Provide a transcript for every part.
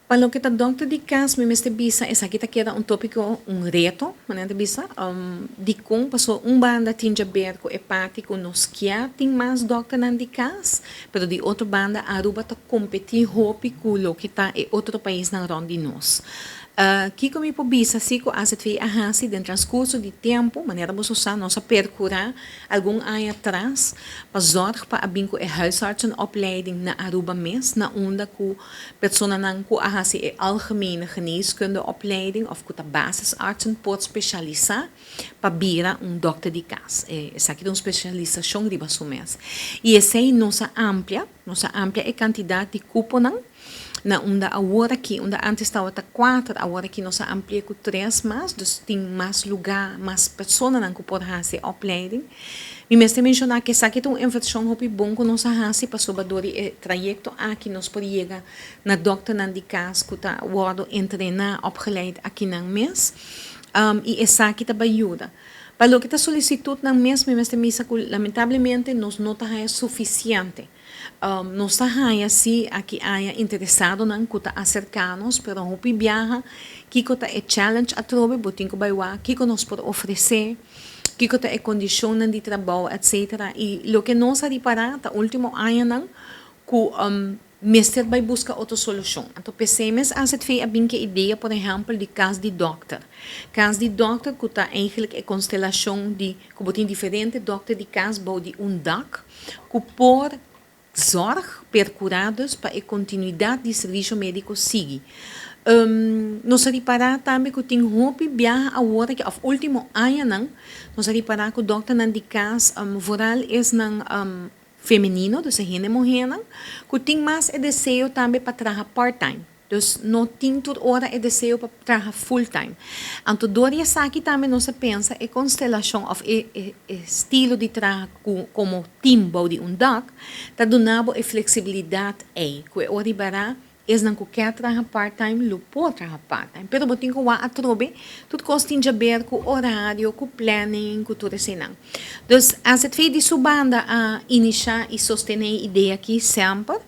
Pa loke ta dokter di cas, mi mester bisa, esaki ta keda un topico, un reto, manera ta bisa, dicon? Paso un banda tin haber cu e parti cu nos kier tin mas dokternan di cas, pero di otro banda Aruba ta competi hopi cu loke ta e otro paisnan rond di nos. Kiko mi por bisa si cu AZV a haci den transcurso di tempo? Manera boso sa, nos a percura algun aña atras pa zorg pa a bin cu e huisartsenopleiding na Aruba mes, na unda cu personanan cu a haci e algemene geneeskundeopleiding of cu ta basisartsen por specialisa pa bira un dokter di cas. Esaki ta un specialisacion riba su mes. Y esey nos a amplia e cantidad di cuponan, na unda awor aki, unda antes tabata cuater, awor aki nos a amplia cu tres mas, dus tin mas lugar, mas personanan cu por haci opleiding. Mi mester menciona cu esaki ta un inversion hopi bon cu nos a haci, pasobra door di e trayecto aki nos por yega na dokternan di cas cu ta wordo entrena, opgeleid aki nan mes. Y esaki ta yuda. Pa loke ta solicitudnan mes, mi mester bisa cu lamentablemente nos no ta suficiente. Nos ta haya si aki aya interesadonan cu ta acerca nos, pero hopi biaha kiko ta e challenge atrobe, bo tin cu bay wak kiko nos por ofrece, kiko ta e condicionnan di trabou, etc. Y loke nos a ripara ta ultimo añanan cu mester bay busca otro solucion. Anto p'esey mes AZV a bin cu idea, por ehempel, di cas di dokter. Cas di dokter cu ta eigenlijk e constelacion di cu bo tin diferente dokter di cas bou di un dak, cu por zorg percura dus pa e continuidad di servicio medico sigui. Nos a ripara tambe cu tin hopi biaha awor cu of ultimo añanan nos a ripara cu dokternan di cas, vooral esnan femenino, dus hende muhernan, cu tin mas e deseo tambe pa traha part-time. Dus no tin tur ora e deseo pa traha full-time. Anto door di esaki tambe nos a pensa e constelacion of e estilo di traha como team bou di un dak, ta duna bo e flexibilidad ei, cu e ora bara esnan cu kier traha part-time, lo por traha part-time. Pero bo tin cu wak atrobe, tur cos tin di haber cu horario, cu planning, cu tur esey. Dus AZV di su banda a inicia y sostene e idea aki semper.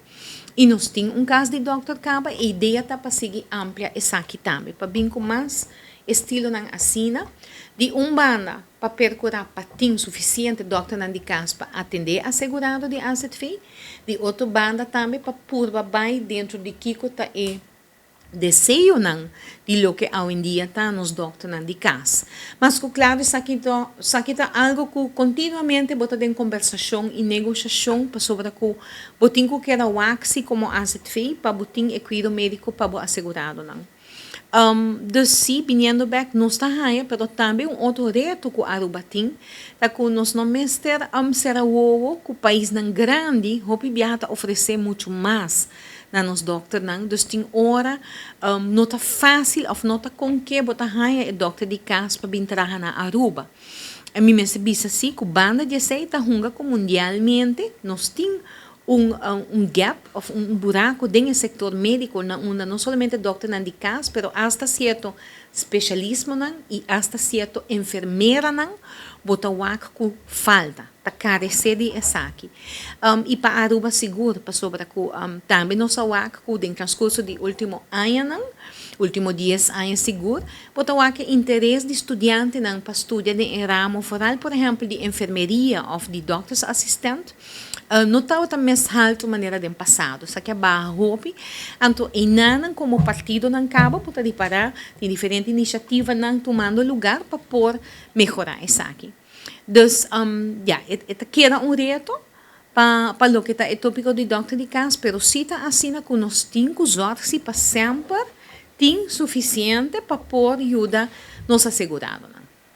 Y nos tin un cas di dokter caba, e idea ta pa sigui amplia esaki tambe, pa bin cu mas estilonan asina. Di un banda, pa percura pa tin suficiente dokternan di cas pa atende asegurado di AZV. Di otro banda tambe pa purba bay dentro di kiko ta e deseonan di loke awendia ta nos dokternan di cas. Mas cu claro, esaki ta algo cu continuamente bo ta den conversacion y negociacion pasobra cu bo tin cu keda wak si como AZV pa bo tin e cuido medico pa bo aseguradonan. Dus si, biniendo back, nos ta haya, pero tambe un otro reto cu Aruba tin, ta cu nos no mester cera wowo cu paisnan grandi, hopi biaha ta ofrece mucho mas na nos dokternan. Dus tin ora no ta facil of no ta con ke bo ta haya e dokter di cas pa bin traha na Aruba. Y mi mester bisa si, cu banda di esey ta hunga cu mundialmente nos tin un gap of un buraco den e sector medico na unda no solamente dokternan di cas, pero hasta cierto specialismonan y hasta cierto enfermeranan bo ta wak cu falta, ta carece di esaki. Y pa Aruba sigur, pasobra cu tambe nos a wak cu den transcurso di ultimo añanan, ultimo 10 aña sigur, bo ta wak interes di studiantenan pa studia den ramo vooral, por ehempel, di enfermeria of di doktersassistent, no tabata mes halto manera den pasado. Esaki a baha hopi. Anto, einan como partidonan caba, por ripara di diferente iniciativanan tumando lugar pa por mehora esaki. Dus, ja, e ta keda un reto pa loke ta e topico di dokter di cas, pero si ta asina cu nos tin cu zorg si pa semper tin suficiente pa por yuda nos aseguradonan.